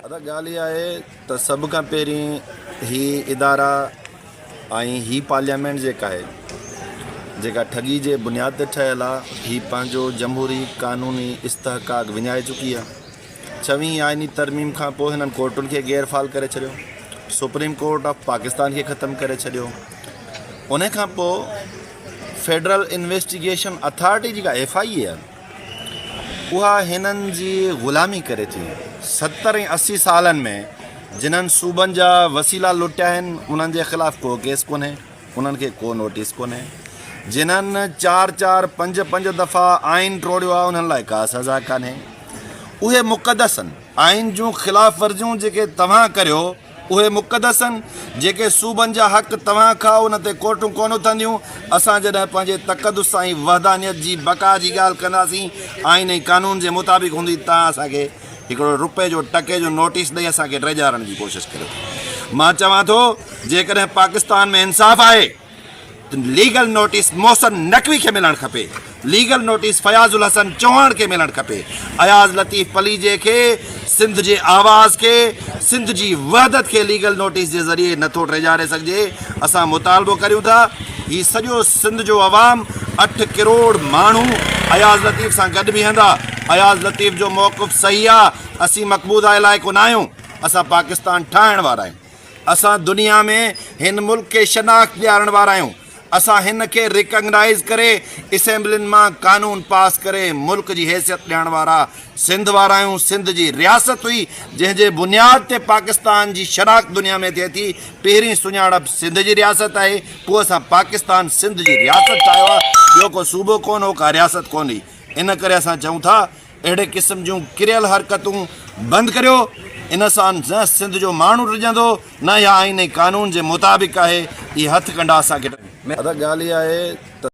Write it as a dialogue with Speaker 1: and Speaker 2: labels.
Speaker 1: ادا ڳالهه اها آهي ته سڀ کان پهرين هي ادارا ۽ هي پارليامينٽ جيڪا آهي جيڪا ٺڳي جي بنياد تي ٺهيل آهي هي پنهنجو جمهوري قانوني استحقاق وڃائي چڪي آهي ڇويهين آئيني ترميم کان پوء هنن ڪورٽن کي غير فعال ڪري ڇڏيو سپريم ڪورٽ آف پاڪستان کي ختم ڪري ڇڏيو ان کان پوء فيڊرل انويسٽيگيشن اٿارٽي جيڪا ايف I اي آهي اها هنن جي غلامي ڪري ٿي. 70 ۽ 80 سالن ۾ جنھن صوبن جا وسيلا لٽيا آهن انهن جي خلاف ڪو ڪيس ڪونهي، انهن کي ڪو نوٽيس ڪونهي. جنھن چار چار پنج پنج دفعا آئين ٽوڙيو آهي انهن لاء ڪا سزا ڪانهي. اهي مقدس آهن. آئين جون خلاف ورزيون جيڪي توهان ڪريو اهي مقدس آهن، جيڪي صوبن جا حق توهان کائو ان تي ڪورٽون ڪونه اٿنديون، اسان جڏهن پنهنجي تقدس ۽ وحدانيت جي بقا جي ڳالهه ڪنداسين، آئين ۽ قانون جي مطابق هوندي، توهان اسان کي هڪڙو رپئي جو ٽڪي جو نوٽيس ڏئي اسان کي ڊيڄارڻ جي ڪوشش ڪريو ٿا. مان چوان ٿو جيڪڏهن پاڪستان ۾ انصاف آهي. ليگل نوٽيس محسن نقوي کي ملڻ کپي، ليگل نوٽيس فياض الحسن چوهاڻ کي ملڻ کپي، اياز لطيف پليجي کي، سنڌ جي آواز کي، سنڌ جي وحدت کي ليگل نوٽيس جي ذريعي نٿو ڊيڄاري سگهجي، اسان مطالبو ڪريون ٿا هي سڄو سنڌ جو عوام اٺ ڪروڙ ماڻهو اياز لطيف سان گڏ بيهندا، اياز لطيف جو موقف صحيح آ، اسين مقبوضه علائقو ناهيون، اسان پاڪستان ٺاهڻ وارا آهيون. اسان دنيا ۾ هن ملڪ کي شناخت ڏيارڻ وارا آهيون، اسان هن کي ريڪگنائيز ڪري اسيمبلين مان قانون پاس ڪري ملڪ جي حيثيت ڏيڻ وارا سنڌ وارا آهيون، سنڌ جي رياست هئي جنهن جي بنياد تي پاڪستان جي شناخت دنيا ۾ ٿئي ٿي، پهرين سڃاڻپ سنڌ جي رياست آهي، پوء اسان پاڪستان سنڌ جي رياست ٺاهيو آهي، ٻيو ڪو صوبو ڪونه هو، ڪا رياست ڪونه هئي، ان ڪري اسان چئون ٿا اهڙي قسم جون ڪريل حرڪتون بند ڪريو، ان سان نه سنڌ جو ماڻهو ڊڄندو نه اها آئين ۽ قانون جي مطابق آهي، اهي هٿ ڪنڊا اسان کي.
Speaker 2: ادا ڳالهه اها آهي ته.